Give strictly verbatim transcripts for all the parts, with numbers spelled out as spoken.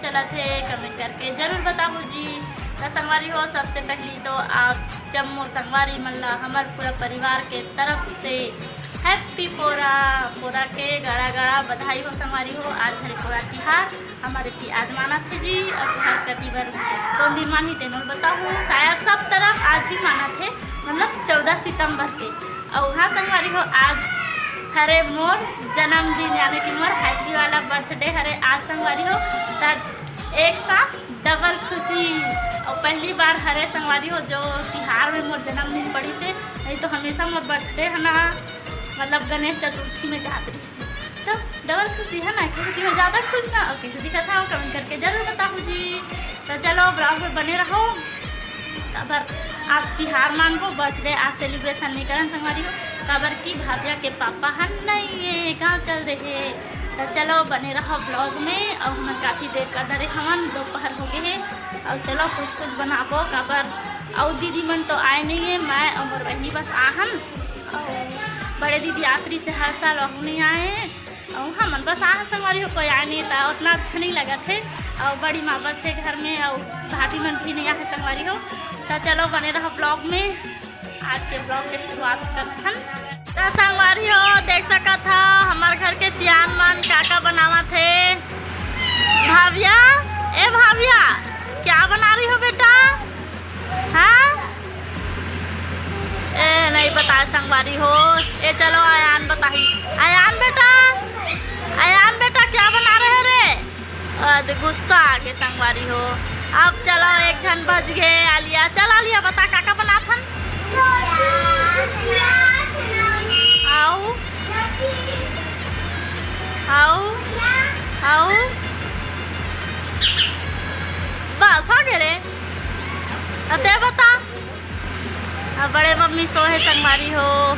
चलत हे, comment करके जरूर बताहू जी। त संगवारी हो, सबसे पहली तो आप जम्मो संगवारी मन ला हमर पूरा परिवार के तरफ से happy पोरा, पोरा के गड़ा गड़ा बधाई हो संगवारी हो। आज हरे पोरा तिहार हमर एती आज मानत हे जी, अउ तुँहर कती बर कोन दिन मानही तेनो ल बताहू। शायद सब तरफ आज ही मानत हे, मतलब चौदह सितंबर के। अउ हाँ संगवारी हो, आज हरे मोर जन्मदिन, यानी कि मोर happy वाला birthday हरे आज संगवारी हो। त एक साथ double खुशी। अउ पहली बार हरे संगवारी हो, जो तिहार में मोर जन्मदिन पड़िस हे, नहीं तो हमेशा मोर birthday ह ना, मतलब गणेश चतुर्थी में जात रहिस हे। तो double खुशी हे ना, कइसे दिखत हँव ज्यादा खुश ना, अउ कइसे दिखत हँव comment करके जरूर बताहू जी। त चलो vlog में बने रहो। काबर आज तिहार मानबो, birthday आज celebration नइ करन संगवारी हो, काबर कि भाविया के पापा ह नइ हे, गाँव चल दे हे। त चलो बने रहो vlog में, अउ हमन काफी देर कर डरे हवन, दोपहर हो गे हे। अउ चलो कुछ कुछ बनाबो, काबर अउ दीदी मन तो आए नइ हे, मैं अउ मोर बहिनी बस आहन। अउ बड़े दीदी आत रहिस हे हर साल, वहू नइ आए। अउ हमन बस आए हे संगवारी हो, कोई आए नइ हे त ओतना अच्छा नइ लगत हे। अउ बड़ी माँ बस हे घर में, अउ भाभी मन भी नइ आए हे संगवारी हो। त चलो बने रहो vlog में, आज के vlog के शुरुआत करथन। त संगवारी हो, देख सकत हव हमर घर के सियान मन का का बनावत हे। भाविया, ए भाविया, क्या बना रही हो बेटा? हाँ? ए, नइ बताय संगवारी हो। ए, चलो, अयान बताही। अयान बेटा, अयान बेटा, क्या बना रहे हो रे? अद गुस्सा आगे संगवारी हो। अब चलो, एक झन बच गे, आलिया। चल, आलिया, बता, का का बनाथन? अउ? अउ? अउ? बस, हो गे रे। अउ ते बता। अब बड़े मम्मी सो हे संगवारी हो,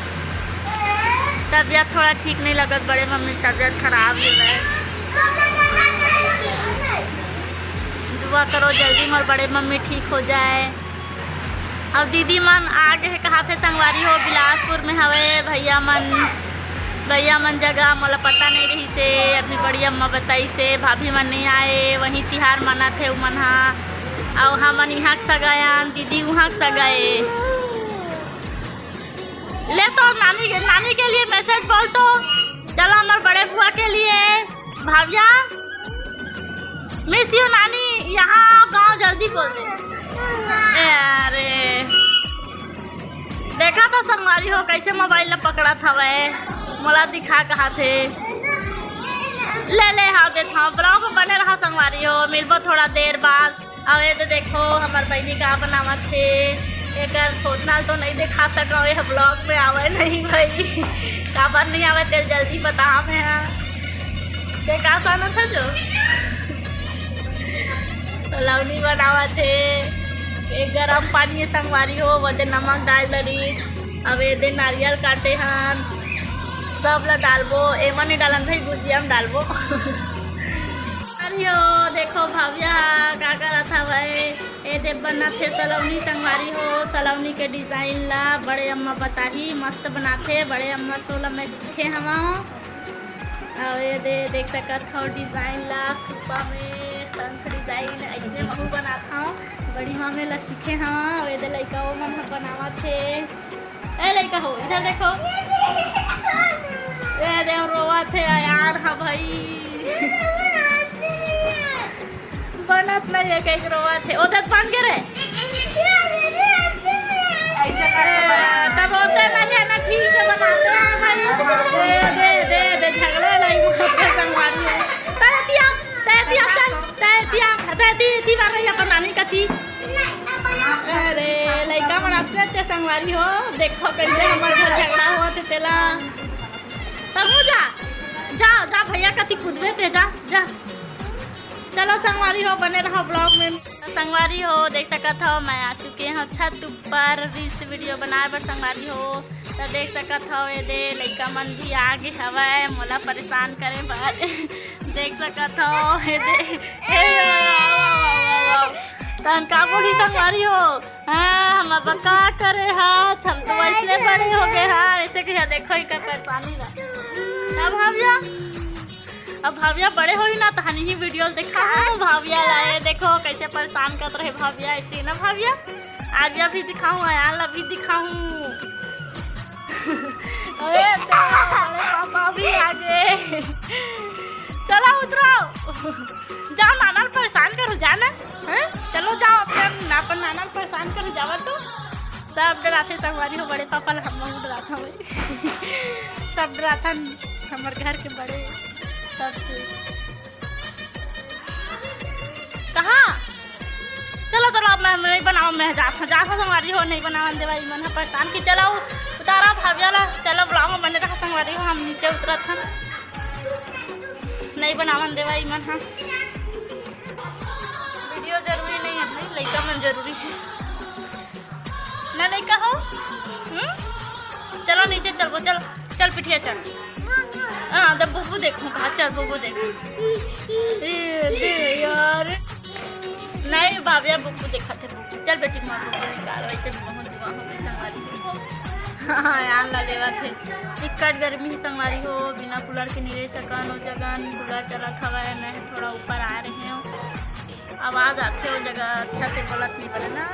तबियत थोड़ा ठीक नइ लगत, बड़े मम्मी के तबियत खराब हे। दुआ करो जल्दी मोर बड़े मम्मी ठीक हो जाए। अब दीदी मन आ गे हे, कहाथे संगवारी हो, बिलासपुर में हवे भैया मन। भैया मन जगह मोला पता नइ रहिस हे, अभी बड़ी अम्मा बताइस हे, भाभी मन नइ आए, वहीं तिहार मनाथे उमन हा। अउ हमन इहाँ के सगा अन, दीदी उहाँ के सगा ए। ले तो नानी के, नानी के लिए message बोल तो, चलो हमर बड़े बुआ के लिए, भाविया, miss you नानी, यहाँ आओ, गाँव जल्दी बोल दे। ए, अरे। देखा तो संगवारी हो, कइसे mobile ला पकड़त हवय, मोला दिखा कहाथे। ले ले, हाव देत हव, vlog में बने रहा संगवारी हो, मिलबो थोड़ा देर बाद। अउ ए दे देखो, हमर बहिनी का बनावत हे, एकर फोटना तो नइ देखा सकव, ए vlog में आवय नहीं भाई, काबर नइ आवय तेल जल्दी बता मैं। ते का सानत हे जो? सलौनी बनावत हे। एक गरम पानी हे संगवारी हो, वदे नमक डाल डरिस। अब एदे नारियल काटे हन, सब ला डालबो। एमा नइ डालन भाई, भुजिया में डालबो। अरे हो, देखो भाविया का करत हवय। एदे बनत हे सलौनी संगवारी हो। सलौनी के design ला बड़े अम्मा बताही, मस्त बनाथे। बड़े अम्मा सोला मैं सीखे हवं। अउ एदे देख सकत हव design ला, सुपा में शंख design अइसने महू बनात हव। बड़ी माँ में ला सीखे हव। अउ एदे लइका वो मन ह बनावत हे। ए लइका हो, इधर देखो। एदे रोवत हे यार, हाँ भाई। बनत नहीं हे, कहीं रोवत हे। ओदे बन गे रे। ऐसे करके बनाना। तब होते नहीं है ना, ठीक से बनाते हैं भाई। दे, दे, दे, दे, झगड़ा नहीं, वो सबसे संगवारी है। तैतिया, तैतिया, चल, तैतिया, तैती, ती बार रही अपन नानी का ती। अरे, लइका मन अच्छे, अच्छे संगवारी हो। देखो कैसे हमारे घर झगड़ा हुआ थे तेला। तब हो जा, जा, जा भैया का ती कूदबे ते, जा, जा। चलो संगवारी हो, बने रहो vlog में। संगवारी हो, देख सकत हव, मैं आ चुके हव छत ऊपर reels video बनाए बर संगवारी हो। त देख सकत हव, एदे लइका मन भी आ गे हवय मोला परेशान करे बर। देख सकत हव, एदे, ए, आओ, आओ, आओ, आओ, आओ। तहन का बोली संगवारी हो? हाँ, हमर बर का करे हच, हम तो वैसने बड़े हो गे हन, ऐसे कहिया देखो इकर परेशानी ला। अब भाविया, अब भाविया बड़े होही ना, तहन ही video देखा भाविया। ऐसे परेशान करत रहे भाविया, ऐसे ना भाविया। आज भी अभी दिखाऊं, अयान ला भी दिखाऊं। अरे तेरे बड़े पापा भी आ गए। चलो उतरो, जाओ नाना ल परेशान करो, जा ना। हैं? चलो जाओ, अपन अपन नाना ल परेशान करो, जावा तो। सब डराथे संगवारी हो, बड़े पापा ल हम डराथन भाई। सब डराथन, हमर घर के बड़े सबसे। कहाँ? चलो चलो, अब मैं नहीं बनाऊँ, मैं जात हूँ, जात हूँ संगवारी हो, नहीं बनावन देवा इमन ह परेशान कि। चलो उतारा भाविया ला, चलो vlog में बने रहा संगवारी हो, हम नीचे उतरत हन, नहीं बनावन देवा इमन ह। वीडियो जरूरी नहीं है भाई, लइका मन जरूरी है ना, लइका हो। हम्म? चलो नीचे चलबो, चल, चल पिठिया चल। हाँ, तब बुबू देखो कहा, चल बुबू देखो। ए, दे यार। नहीं भाविया, बुबू देखा थे बुबू। चल बेटी, माँ बुबू निकाल, वैसे बहुत जुआ हो गई संगवारी हो। हाँ, यार ला लेवा थे। इक्कट गर्मी ही संगवारी हो, बिना कूलर के नहीं रह सकन, वो जगह कूलर चलत हवा है, मैं थोड़ा ऊपर आ रही हूँ। आवाज आथे, वो जगह अच्छा से बोलत नहीं बने ना।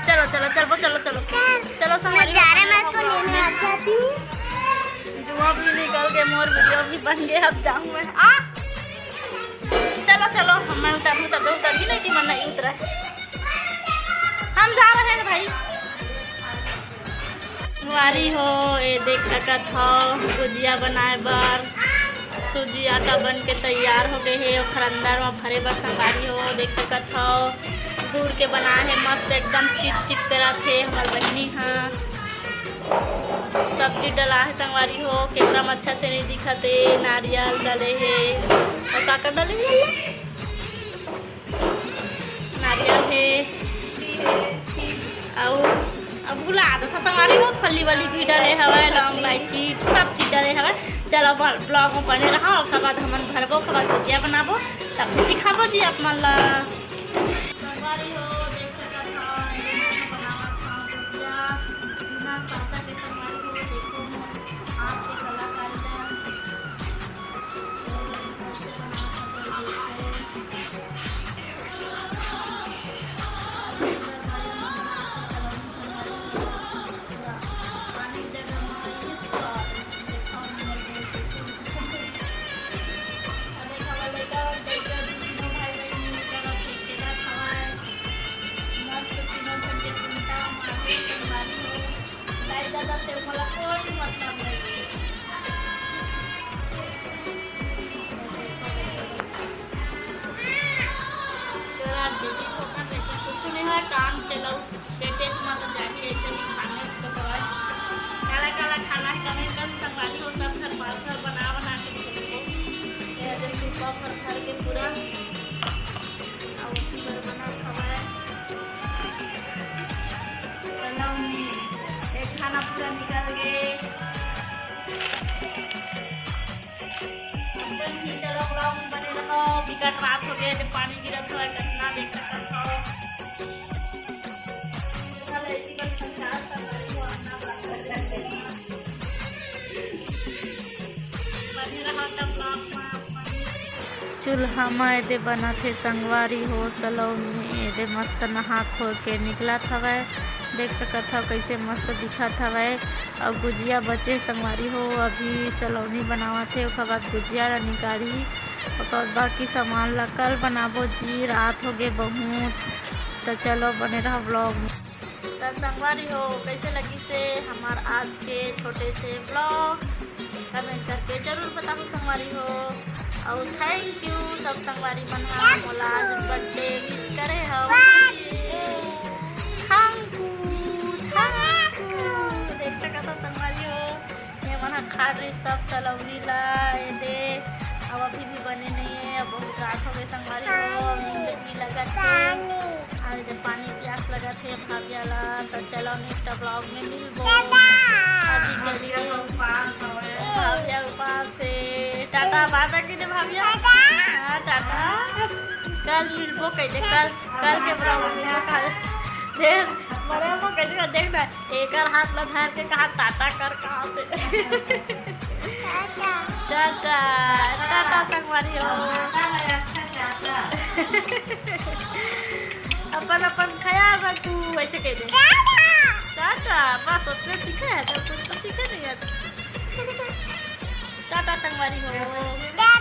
चलो चलो चलो चलो चलो चलो संगवारी हो, जा रहे, मैं इसको लेने आ जाती हूँ। जुआ भी निकल गए, मोर वीडियो भी बन गए, अब जाऊँ मैं। आ चलो चलो, हम मैं उतरूँ, तब उतरी नहीं कि मन नहीं उतरा। हम जा रहे हैं भाई। संगवारी हो, ये देख सकत हो, गुजिया बनाए बर सूजी आटा बन के तैयार हो गए हे। ओखर अंदर म भरे बर संगवारी हो, देख सकत हो, गुड़ के बनाए हे, मस्त एकदम चिट चिट करत हे हमर बहिनी ह। सब चीज डला हे संगवारी हो, केकरा म अच्छा से नहीं दिखत हे। नारियल डले हे, और का का डले हे? नारियल हे, अउ, अउ भुला दो था संगवारी हो, फल्ली वाली भी डले हवय, लौंग, इलायची, सब चीज डले हवय। चलो vlog में बने रहा, ओकर बाद हमन भरबो, ओकर बाद गुजिया बनाबो, तब फिर दिखाबो जी आप मन ला। संगवारी हो, देख सकत हव, एदे मैं बनावत हव गुजिया, बिना सादा के संगवारी हो, देखो मोर हाथ के कलाकारी ला। तोरा दीदी को अपना बेटी कुछ नहीं है, काम चलाऊ, बेटे च मत जाही, ऐसे नहीं खाने से तो बड़ा काला काला खाना है, कम से कम संगवारी हो, सब घर पास घर बना बना के दे दो। ये जो सूपा भर भर के पूरा, और उसी पर बना खवाए। चलो, एक खाना पूरा निकल गए। चलो, vlog में बने रहो। बिकट रात हो गए, जब पानी गिरत हवय, कितना देख सकत हो। बने रहो तब vlog में। चूल्हा म एदे बनत हे संगवारी हो, सलौनी। एदे मस्त नहा खो के निकलत हवय। देख सकत हव, कइसे मस्त दिखत हवय। अउ गुजिया बचे संगवारी हो, अभी सलौनी बनावत हे, ओकर बाद गुजिया ला निकालही, ओकर बाद बाकी सामान ला कल बनाबो जी, रात हो गे बहुत। त चलो बने रहो vlog में। त संगवारी हो, कैसे लगी से हमार आज के छोटे से vlog, comment करके जरूर बताओ संगवारी हो। अउ thank you सब संगवारी मन ह मोला आज birthday wish करे हव। Thank you, thank you। देख सकत हो संगवारी हो, ये मन ह खा रही सब सलौनी ला, ये दे। अब अभी भी बने नहीं है, अब बहुत रात हो गए संगवारी हो, अब नींद भी लगत है। अउ ये दे पानी प्यास लगत है भाविया ला, तो चलो next vlog में मिलबो। अभी के लिए भाविया उपास है, टाटा bye bye कीजिए भाविया। हाँ, टाटा। कल मिलबो कह दे, कल, कल के vlog में मिलबो कल। देख, बड़े को कह दे, देख ना। एकर हाथ ला धर के कहा टाटा कर, कहा पे। टाटा। टाटा, टाटा संगवारी हो। टाटा है, अच्छा टाटा। अपन अपन ख्याल रख, तू ऐसे कह दे। टाटा। बस उतने सीखे है, तो कुछ तो सीखे नहीं है। टाटा संगवारी हो।